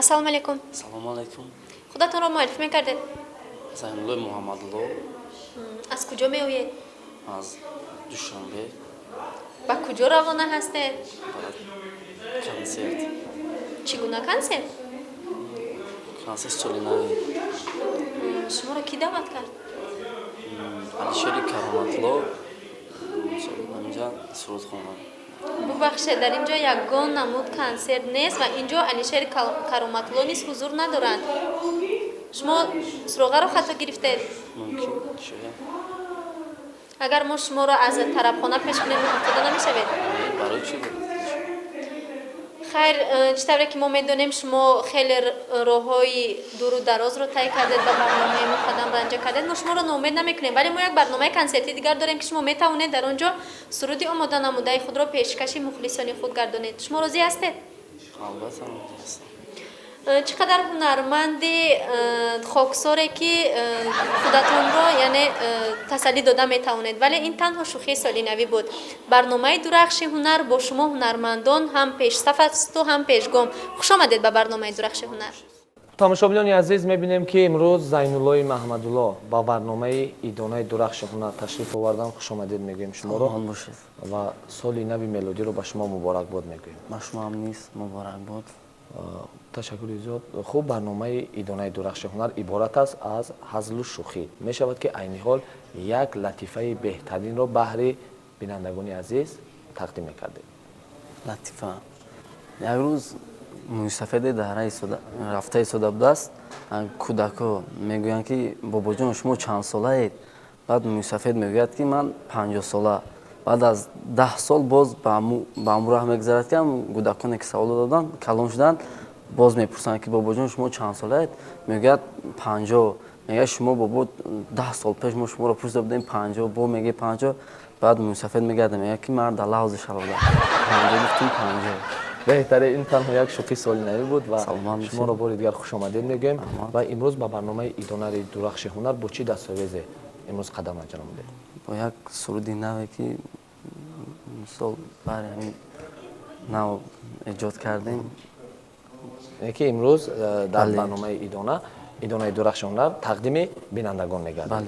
Ассалому алайкум. Салому алайкум. Худатонро муаррифӣ мекардед? Зайнуллои Муҳаммадулло. Аз куҷо меоед? Аз Душанбе. Ба куҷо равона ҳастед? Ба консерт. Чӣ гуна консерт? Консерт соли нави. Шуморо кӣ даъват кард? Алишери Кароматулло ҳаминҷа суруд хондам. Бубахшед, дар ин ҷо ягон намуд консерт нест ва ин ҷо Алишери Кароматулло низ ҳузур надоранд. Шумо суроғаро хато гирифтед? Мумкин, шояд. Агар мо шуморо аз тарабхона пеш кунем, рӯҳафтода намешавед? Барои чӣ? Хайр, чӣ тавре ки мо медонем, шумо хеле роҳҳои дуру дарозро тай кардед, ба барномаи мо қадам ранҷа кардед. Мо шуморо ноумед намекунем, вале мо як барномаи консертии дигар дорем, ки шумо метавонед дар он ҷо суруди омода намудаи худро пешкаши мухлисони худ гардонед. Шумо розӣ ҳастед? Албатта, розӣ ҳастам. Чӣ қадар ҳунарманди хоксоре, ки худатонро яъне тасаллӣ дода метавонед, вале ин танҳо шӯхии соли навӣ буд. Барномаи Дурахши ҳунар бо шумо ҳунармандон ҳам пешсаф асту ҳам пешгом. Хуш омадед ба барномаи Дурахши ҳунар. Тамошобинони азиз, мебинем, ки имрӯз Зайнуллои Маҳмадулло ба барномаи идонаи Дурахши ҳунар ташриф овардан. Хушомадед мегӯем шуморо ва соли нави мелодиро ба шумо муборакбод мегӯем. Ба шумо ҳам низ муборакбод. Ташаккури зиёд. Хуб, барномаи идонаи Дурахши ҳунар иборат аст аз ҳазлу шӯхӣ. Мешавад, ки айни ҳол як латифаи беҳтаринро баҳри бинандагони азиз тақдим мекардем? Латифа. Як рӯз мӯйсафеде дар рафта истода будааст. Кӯдакҳо мегӯянд, ки бобоҷон, шумо чанд солаед? Баъд мӯйсафед мегӯяд, ки ман 50 сола. Баъд аз 10 сол боз ба ҳамун роҳ мегузарад, ки кӯдаконе, ки савол доданд, калон шуданд. Боз мепурсанд, ки бобоҷон, шумо чанд солаед? Мегӯяд, 50. Мегӯяд, шумо бобо, 10 сол пеш мо шуморо пурсида будем 50, бо мегӯи 50. Баъд мӯйсафед мегӯяд, мегӯяд, ки ман дар лаҳза шавода 50 гуфтум, 50. Беҳтаре, ин танҳо як шӯхии соли навӣ буд ва шуморо бори дигар хушомадед мегӯем. Ва имрӯз ба барномаи идонаи Дурахши ҳунар бо чӣ дастовезе имрӯз қадам анҷом намудед? Бо як суруди наве, ки мисол баъди ҳамин нав эҷод кардем. Ки имрӯз дар барномаи идонаи Дурахши ҳунар тақдими бинандагон мегардад.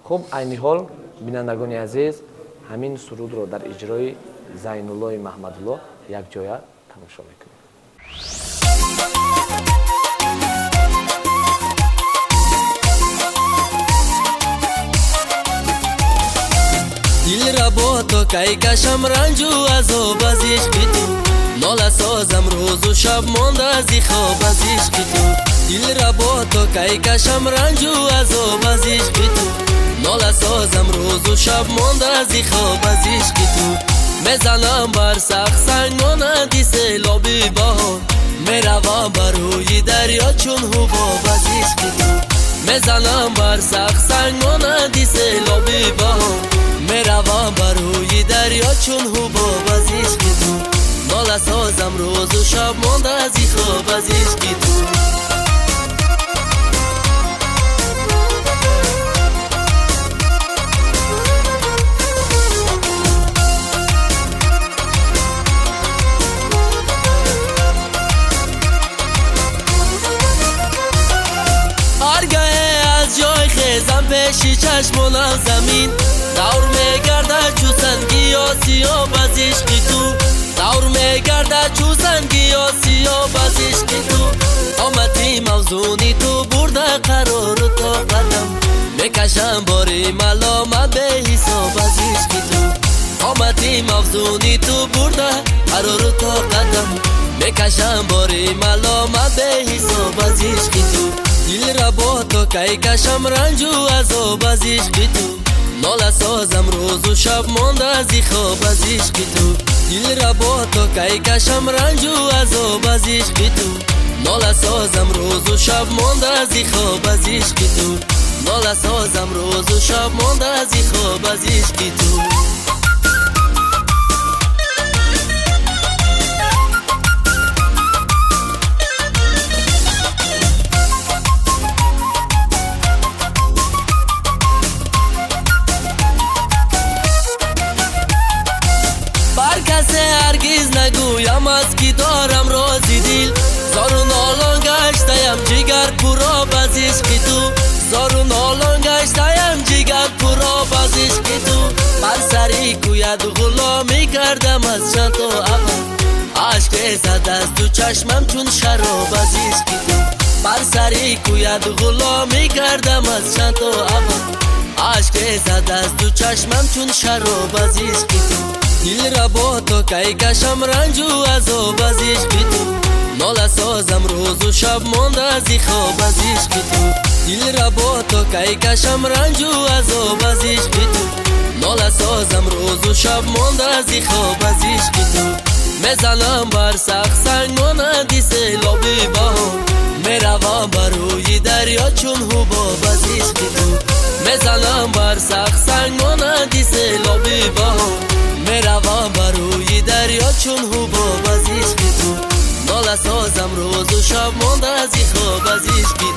Хуб, айни ҳол, бинандагони азиз, ҳамин сурудро дар иҷрои Зайнуллои Маҳмадулло якҷоя тамошо мекунем. Дилрабо, то кай кашам ранҷу азоб аз ишқи ту, нола созам рӯзу шаб, монда ази хоб аз ишқи ту? Дилрабо, то кай кашам ранҷу азоб аз ишқи ту, нола созам рӯзу шаб, монда ази хоб аз ишқи ту? Мезанам бар сахт санг монанди селоби баҳор, меравам бар рӯи дарё чун ҳубоб аз ишқи ту. Мезанам бар сахт санг монанди селоби баҳор, меравам бар рӯи дарё чун ҳубоб аз ишқи ту. Нола созам рӯзу шаб, монда ази хоб аз ишқи ту. Ҳаргаҳе аз ҷой хезам, пеши чашмонам замин давр мегардад чу санги осиёб аз ишқи ту, давр мегардад чу санги осиёб аз ишқи ту. Қомати мавзуни ту бурда қарору тоқатам, мекашам бори маломат беҳисоб аз ишқи ту. Қомати мавзуни ту бурда қарору тоқатам, мекашам бори маломат беҳисоб аз ишқи ту. Дилрабо, то кай кашам ранҷу азоб аз ишқи ту, нола созам рӯзу шаб, монда ази хоб аз ишқи ту? Дилрабо, то кай кашам ранҷу азоб аз ишқи ту, нола созам рӯзу шаб, монда ази хоб аз ишқи ту? Нола созам рӯзу шаб, монда ази хоб аз ишқи ту. Бар касе ҳаргиз нагӯям, аз ки дорам рози дил. Зору нолон Бар сари кӯят ғуломӣ кардам аз чанд то абад. Ашк резад аз ду чашмам чун шароб аз ишқи ту. Бар сари кӯят ғуломӣ кардам аз чанд то абад. Ашк резад аз ду чашмам чун шароб аз ишқи ту. Дилрабо то кай кашам ранҷу азоб аз ишқи ту. Нола созам рӯзу шаб монда аз хоб аз ишқи ту. Дилрабо то кай кашам ранҷу азоб аз ишқи ту. Нола созам рӯзу шаб монда аз хоб аз ишқи ту. Мезанам бар сахт санг монанди селоби баҳор. Меравам бар рӯи дарё чун ҳубоб аз ишқи ту. Мезанам бар сахт санг монанди селоби баҳор. Меравам бар рӯи дарё чун ҳубоб аз ишқи ту. Нола созам рӯзу шаб монда аз хоб аз ишқи